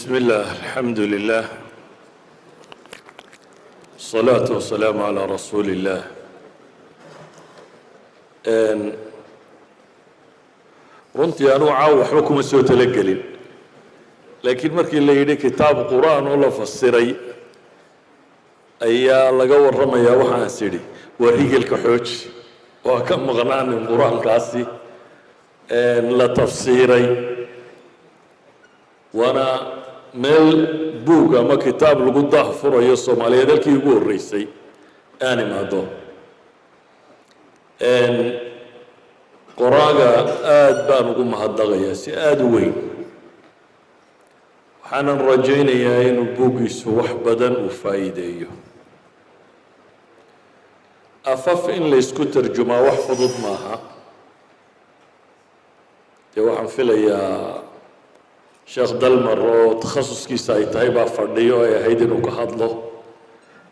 بسم الله، الحمد لله، الصلاة والسلام على رسول الله. Runtii anugu caaw waxba kuma soo talagelin, laakiin markii la yidhi kitaab Qur-aan oo la fasiray ayaa laga warramayaa, waxaans idhi waa rigelka xooji, waa ka maqnaanin Qur-aankaasi la tafsiiray, waana meel buug ama kitaab lagu daah furayo Soomaaliyeed halkii ugu horreysay aan imaado. Qoraaga aada baan ugu mahadnaqayaa si aada u weyn, waxaanan rajaynayaa inuu buuggiisu wax badan uu faa'iideeyo. Afaf in laysku tarjumaa wax fudud maaha. Dee waxaan filayaa Sheekh Dalmar oo takhasuskiisa ay tahay baa fadhiyo, ay ahayd inuu ka hadlo,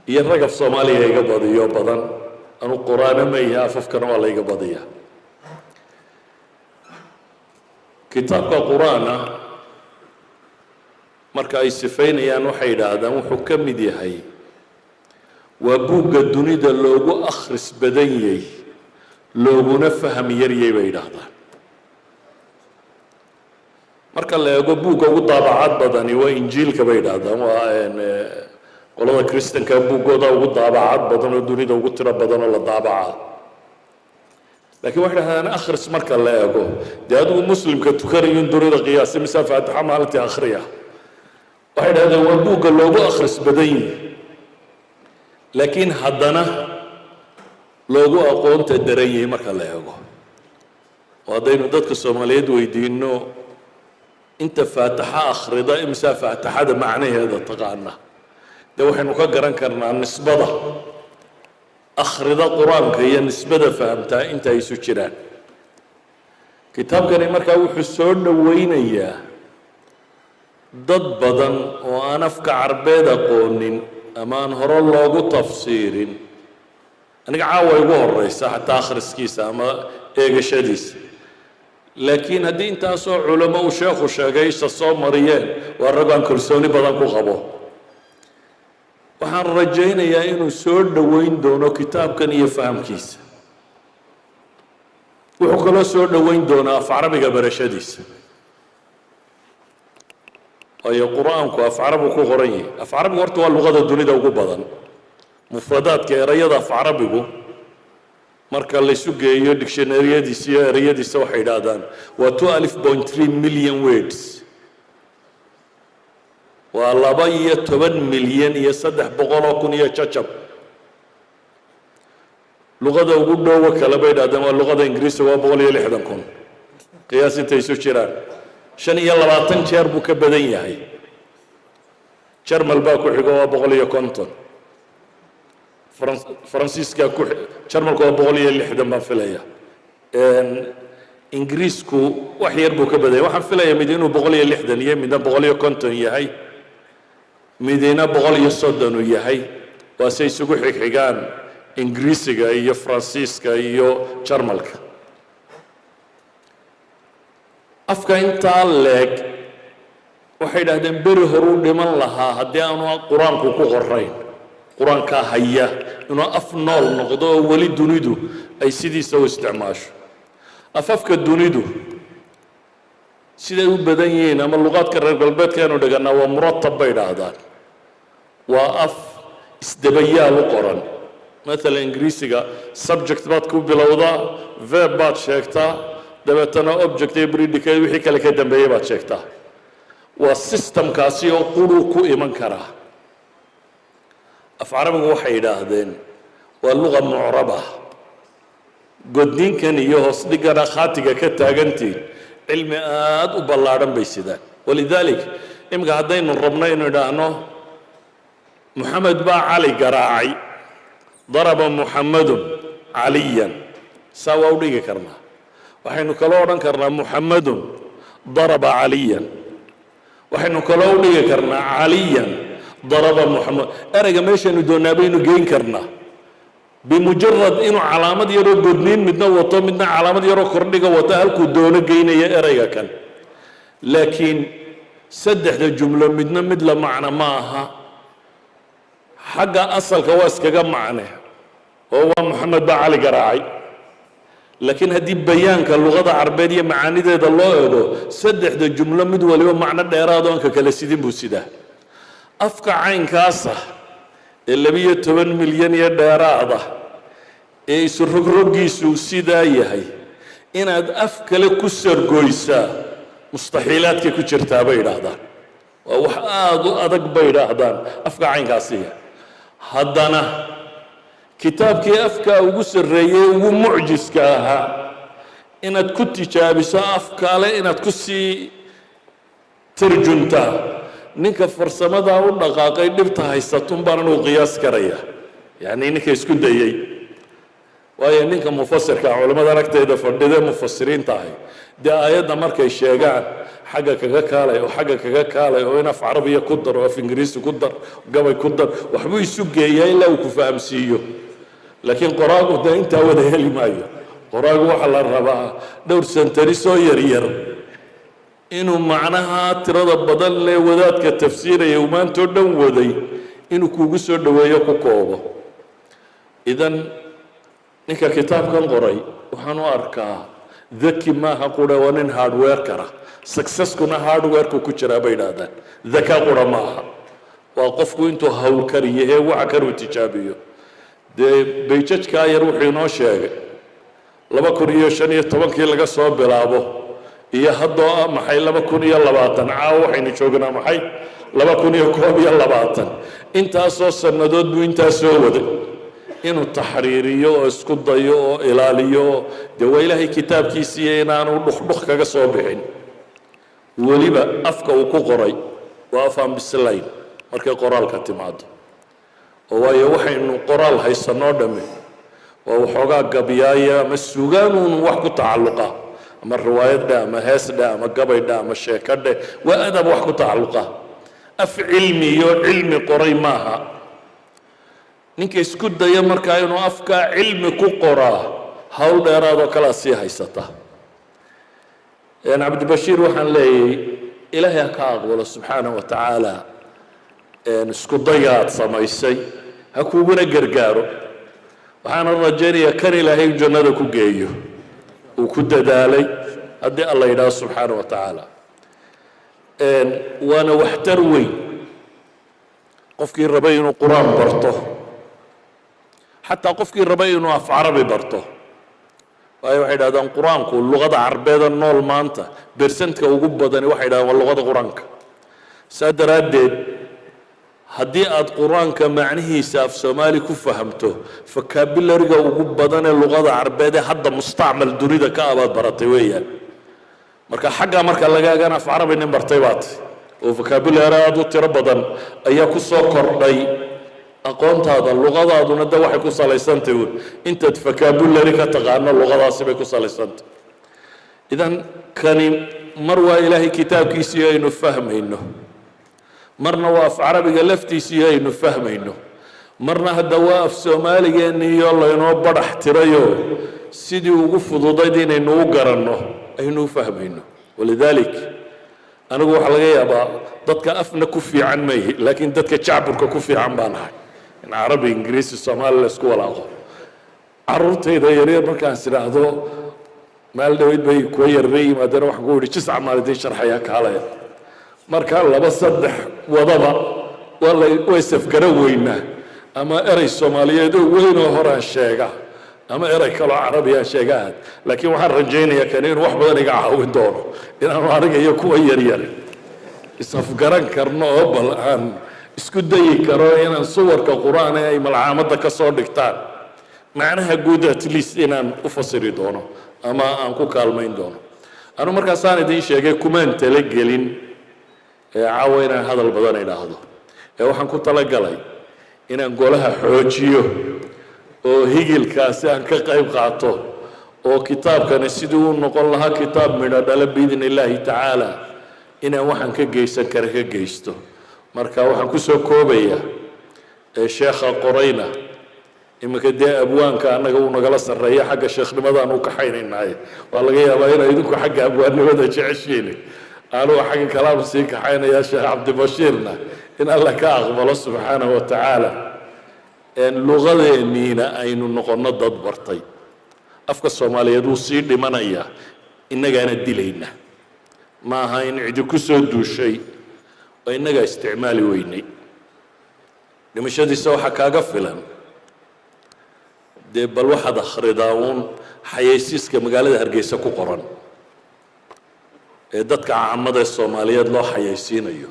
iyo ragaf Soomaaliya iga badiyo badan. Anu Qur-aano ma ihi, afafkana waa la iga badiyaa. Kitaabka Qur-aana marka ay sifaynayaan waxay yidhaahdaan wuxuu ka mid yahay, waa buugga dunida loogu akhris badan yahay looguna faham yaryay, bay yidhaahdaan. Marka la eego buugga ugu daabacad badani waa Injiilka, bay yidhaahdaan, waa qolada Kristanka buuggooda ugu daabacad badan oo dunida ugu tiro badan oo la daabaca. Lakiin waxay dhahdaan akhris marka la eego, dee adigu Muslimka tukanayo in dunida qiyaasay mise Faatixa maalintii akhriya, waxay dhahdeen waa buugga loogu akhris badan yihi, laakiin haddana loogu aqoonta daran yahay marka la eego. Oo haddaynu dadka Soomaaliyeed weydiino inta Faataxa akhrida imisaa Faataxada macnaheeda taqaana, dee waxaynu ka garan karnaa nisbada akhrida Qur-aanka iyo nisbada fahamtaa inta ay isu jiraan. Kitaabkani markaa wuxuu soo dhoweynayaa dad badan oo aan afka Carbeed aqoonin ama aan hore loogu tafsiirin. Aniga caawa igu horeysa xataa akhriskiisa ama eegashadiisa, laakiin haddii intaasoo culamo uu sheekhu sheegay isa soo mariyeen, waa rag aan kalsooni badan ku qabo. Waxaan rajaynayaa inuu soo dhoweyn doono kitaabkan iyo fahamkiisa. Wuxuu kaloo soo dhoweyn doonaa af Carabiga barashadiisa, waayo Qur-aanku af Carabigu ku qoran yahay. Af Carabigu horta waa luqada dunida ugu badan. Mufradaadka erayada af Carabigu marka laysu geeyo dictionaryadiisa iyo erayadiisa, waxay idhaahdaan waa 12.3 million words, waa 12,300,000 iyo jajab. Luqada ugu dhowo kale, bay idhahdeen, waa luqada Ingiriisiga, waa 160,000. Qiyaas intay isu jiraan, 25 jeer buu ka badan yahay. Jarmal baa ku xigo, waa 150. Faransiiska ku, Jarmalku waa 160 baan filaya. Ingiriisku wax yar buu ka badanya. Waxaan filaya mid inuu 160 iyo midna 150 yahay, midina 130 uu yahay. Waa say isugu xigxigaan Ingiriisiga iyo Faransiiska iyo Jarmalka. Afka intaa leeg, waxay idhahdeen, beri horuu dhiman lahaa haddii aanu Qur-aanku ku qorayn. Qur-aankaa haya inuu af nool noqdo oo weli dunidu ay sidiisa u isticmaasho. Afafka dunidu siday u badan yihiin ama luqaadka reer galbeedka aynu dhiganaa waa muratab, bay idhaahdaan, waa af isdabayaal u qoran. Maalan Ingiriisiga subject baad ku bilowdaa, verb baad sheegtaa, dabeetana object iyo predicate wixii kale ka dambeeyey baad sheegtaa. Waa systemkaasi oo quruu ku iman karaa. Af Carabigu, waxay yidhaahdeen, waa luqa mucraba. Godninkan iyo hoos dhigana khaatiga ka taagantiin cilmi aada u ballaadhan bay sidaan. Walidaalik iminka haddaynu rabno inu idhaahno Moxamed baa Cali garaacay, daraba Muxamadun Caliyan, saa waa u dhigi karnaa. Waxaynu kaloo odhan karnaa Muxamadun daraba Caliyan. Waxaynu kaloo u dhigi karnaa Caliyan daraba Muxamed. Ereyga meeshaynu doonnaa baynu geyn karnaa bimujarad inuu calaamad yaroo godniin midna wato, midna calaamad yaroo kordhiga wato, halkuu doono geynaya ereyga kan. Laakiin Saddexda jumlo midna mid la macno ma aha. Xagga asalka waa iskaga macne oo waa Moxamed baa Cali garaacay, laakiin haddii bayaanka luqada Carbeed iyo macaanideeda loo eego, saddexda jumlo mid waliba macno dheeraad oon ka kale sidin buu sidaa. Afka caynkaasa ee 12 milyan iyo dheeraada ee isu rogroggiisu sidaa yahay, inaad af kale ku sargoysaa mustaxiilaadkay ku jirtaa bay idhaahdaan. Waa wax aada u adag bay idhaahdaan afka caynkaasiya. Haddana kitaabkii afkaa ugu sarreeyey, ugu mucjiska ahaa, inaad ku tijaabiso af kale, inaad ku sii tarjuntaa, ninka farsamadaa u dhaqaaqay dhibta haysatun baan inuu qiyaas karaya, yacni ninka isku dayey. Waayo, ninka mufasirka, culammadan agteeda fadhide mufasiriinta ahay, dee aayadda markay sheegaan xagga kaga kaalay oo xagga kaga kaalay oo in af Carabiya ku dar oo af Ingiriisi ku dar, gabay ku dar, waxbuu isu geeyaa ilaa uu ku fahamsiiyo. Laakiin qoraagu dee intaa wada heli maayo. Qoraagu waxaa la rabaa dhowr sentence soo yaryar inuu macnaha tirada badan lee wadaadka tafsiiraya uu maantoo dhan waday inuu kugu soo dhoweeyo, ku koobo. Idan ninka kitaabkan qoray waxaan u arkaa daki maaha qura, waa nin hard worker ah. Successkuna hard workku ku jiraa bay idhaahdaan, daka qura maaha. Waa qofku intuu howlkariyo ee waxa kanuu tijaabiyo. Dee bayjajkaa yar wuxuu inoo sheegay 2015-kii laga soo bilaabo iyo haddoo ah maxay, 2020, caawa waxaynu joognaa maxay, 2021. Intaasoo sannadood buu intaa soo waday inuu taxriiriyo oo isku dayo oo ilaaliyo oo dee waa Ilaahay kitaabkiisiiyo inaanu dhukdhuk kaga soo bixin. Weliba afka uu ku qoray waa af aan bislayn markay qoraalka timaado, oo waayo waxaynu qoraal haysanoo dhamme waa waxoogaa gabyaaya ama sugaanuun wax ku tacalluqa, ama riwaayad dheh, ama hees dheh, ama gabay dheh, ama sheeko dheh, waa adab wax ku tacalluqa. Af cilmi iyo cilmi qoray maaha. Ninka isku daya markaa inuu afkaa cilmi ku qoraa, hawl dheeraadoo kalaa sii haysata. Cabdibashiir waxaan leeyay, Ilaahay ha ka aqbalo subxaana wa tacaala isku dayga aad samaysay, ha kuguna gargaaro. Waxaana rajaynayaa kan Ilaahay jannada ku geeyo uu ku dadaalay, haddii Alla yidhaahdo subxaana wa tacaala. Waana waxtar weyn qofkii rabay inuu Qur-aan barto, xataa qofkii rabay inuu af Carabi barto. Waayo, waxay idhahdaan Qur-aanku luqada Carbeeda nool maanta percentka ugu badani, waxay idhahdaan, waa luqada Qur-aanka. Saa daraaddeed haddii aad Qur-aanka macnihiisa af Soomaali ku fahamto, vocabularyga ugu badan ee luqada Carbeed ee hadda mustacmal dunida ka abaad baratay weeyaan. Marka xaggaa marka laga eegana, af Carabi nin bartay baat oo vocabulary aada u tiro badan ayaa ku soo kordhay aqoontaada. Luqadaaduna de waxay ku salaysantay uun intaad vocabulary ka taqaano luqadaasi bay ku salaysantay. Idan kani mar waa Ilaahay kitaabkiisii aynu fahmayno, marna waa af Carabiga laftiisii aynu fahmayno, marna hadda waa af Soomaaligeeniyo laynoo badhax tirayo sidii ugu fududayd inaynu u garanno aynu u fahmayno. Walidaalik anigu waxaa laga yaabaa dadka afna ku fiican mayhi, laakiin dadka jacburka ku fiican baan ahay, in Carabi, Ingiriisi, Soomaali la isku walaaqo. Caruurtayda yaryar markaan is idhaahdo, maal dhaweyd bay kuwa yarare yimaadeen, waxaan ku idhi jisca maalidiin sharxaya kaalaya. Marka laba saddex wadaba waa la way safgaro weynaa, ama erey Soomaaliyeed oo weyn oo horaan sheega ama erey kaloo Carabiyaan sheegaad. Laakiin waxaan rajaynayaa kani inuu wax badan iga caawin doono, inaanu aniga iyo kuwa yaryar isafgaran karno, oo bal aan isku dayi karo inaan suwarka Qur-aan ee ay malcaamadda ka soo dhigtaan macnaha guud at least inaan u fasiri doono ama aan ku kaalmayn doono. Anu markaasaan idiin sheegay, kumaan talagelin ee caawa inaan hadal badan idhaahdo, ee waxaan ku talagalay inaan golaha xoojiyo oo higilkaasi aan ka qayb qaato, oo kitaabkani sidii u noqon lahaa kitaab midho dhale biidni illaahi tacaala inaan waxaan ka geysan kara ka geysto. Marka waxaan kusoo koobayaa ee sheekha qorayna iminka, dee abwaanka annaga uu nagala sarreeya xagga sheekhnimadaan u kaxaynaynaaye, waa laga yaabaa inay idinku xagga abwaannimada jeceshiin. Anugu xagga kalaanu sii kaxaynayaa Sheekh Cabdibashiirna in Alla ka aqbalo subxaanahu wa tacaala. Luqadeeniina aynu noqonno dad bartay afka Soomaaliyeed. Wuu sii dhimanayaa, innagaana dilayna. Ma aha in cidi ku soo duushay oo innagaa isticmaali weynay. Dhimashadiisa waxaa kaaga filan dee, bal waxaad akhridaa uun xayeysiiska magaalada Hargeysa ku qoran ee dadka caamada ee Soomaaliyeed loo xayeysiinayo.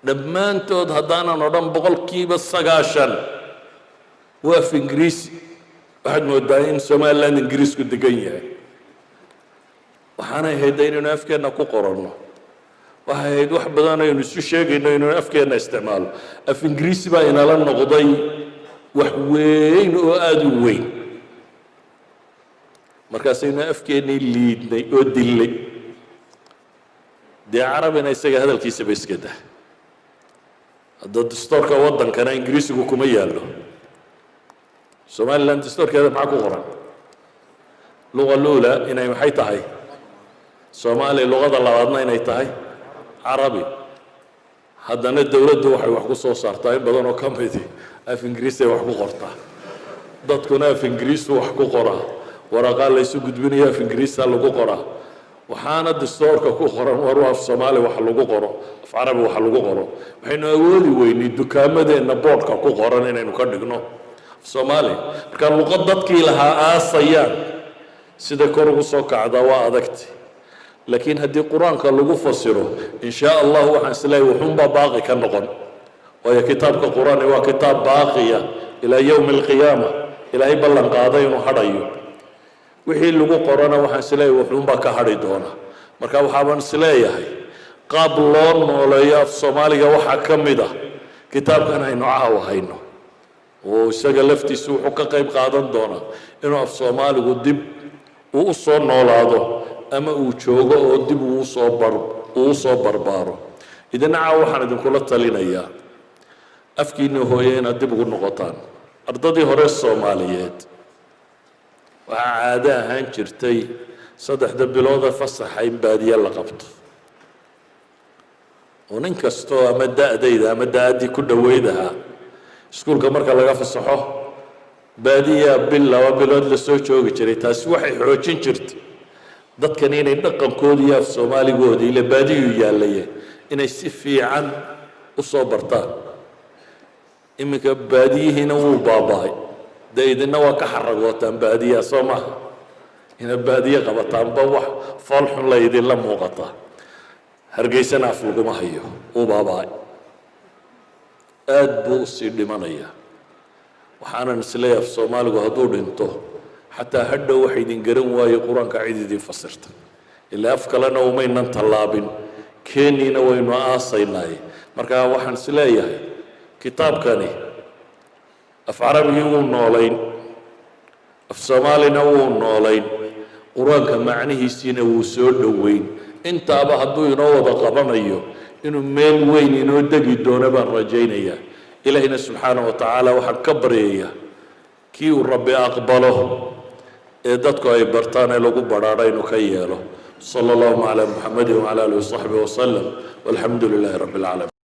Dhammaantood, haddaanan odhan 90%, waa af Ingiriisi. Waxaad moodaa in Somaliland Ingiriisku degan yahay. Waxaanay ahayd inaynu afkeenna ku qoranno. Waxay ahayd wax badan aynu isu sheegayno inaynu afkeenna isticmaalo. Af Ingiriisi baa inala noqday wax weyn oo aada u weyn. Markaasaynu afkeennii liidnay oo dillay. Dee carabina isaga hadalkiisaba iska dah. Hadda dastoorka waddankana Ingiriisigu kuma yaallo. Somaliland dastoorkeeda maxaa ku qoran? Luqa luula inay maxay tahay? Soomaaliya. Luqada labaadna inay tahay Carabi. Haddana dowladdu waxay wax ku soo saartaa in badan oo ka midi af Ingiriis ay wax ku qortaa, dadkuna af Ingiriisu wax ku qoraa, waraqaa laysu gudbinayo af Ingiriisa lagu qoraa. Waxaana dastoorka ku qoran war af Soomaali wax lagu qoro, af Carabi wax lagu qoro. Waxaynu awoodi weynay dukaamadeenna boodhka ku qoran inaynu ka dhigno af Soomaali. Marka luqad dadkii lahaa aasayaan, sida kor ugu soo kacdaa waa adagti. Laakiin haddii Qur-aanka lagu fasiro, in shaa Allahu, waxaan isleeyahay wuxuunbaa baaqi ka noqon, waayo kitaabka Qur-aani waa kitaab baaqiya ilaa yowmi alqiyaama. Ilaahay ballan qaaday inuu hadhayo. Wixii lagu qorana waxaan isleeyahay wuxuunbaa ka hadhi doona. Marka waxaabaan isleeyahay qaab loo nooleeyo af Soomaaliga waxaa ka mid ah kitaabkan aynu caawa hayno, oo isaga laftiisu wuxuu ka qayb qaadan doonaa inuu af Soomaaligu dib uu u soo noolaado ama uu joogo oo dib uu usoo barbaaro. Idina caawa waxaan idinkula talinayaa afkiina hooye inaad dib ugu noqotaan. Ardadii hore Soomaaliyeed waxaa caado ahaan jirtay 3da bilooda fasaxa in baadiye la qabto, oo nin kastoo ama da-dayda ama da-addii ku dhoweyd ahaa iskuulka marka laga fasaxo baadiyaa bil, 2 bilood lasoo joogi jiray. Taasi waxay xoojin jirtay dadkan inay dhaqankoodii iyo af Soomaaligoodii, ile baadiyuu yaalaye, inay si fiican u soo bartaan. Iminka baadiyihiina wuu baaba-ay. Dee idina waa ka xaragootaan baadiyaha, soo maha? Inaad baadiye qabataanba wax foolxun la idinla muuqataa. Hargeysana af laguma hayo, wuu baaba-ay, aad buu usii dhimanaya. Waxaanan isleeyahay af Soomaaligu hadduu dhinto, xataa hadhow waxa idin garan waaye Qur-aanka cid idin fasirta, ilaa af kalena umaynan tallaabin, keniina waynu aasaynay. Marka waxaan is leeyahay kitaabkani af Carabigii wuu noolayn, af Soomaalina wuu noolayn, Qur-aanka macnihiisiina wuu soo dhoweyn. Intaaba hadduu inoo wada qabanayo, inuu meel weyn inoo degi doono baan rajaynayaa. Ilaahina subxaanaه wa tacaala waxaan ka baryayaa kii uu Rabbi aqbalo ee dadku ay bartaan ee lagu badhaadho inuu ka yeelo. Salى اllahuma calى Muxamadi wcalى alih waصaxbih waslem, walxamdu lilahi rabi اlcaalamiin.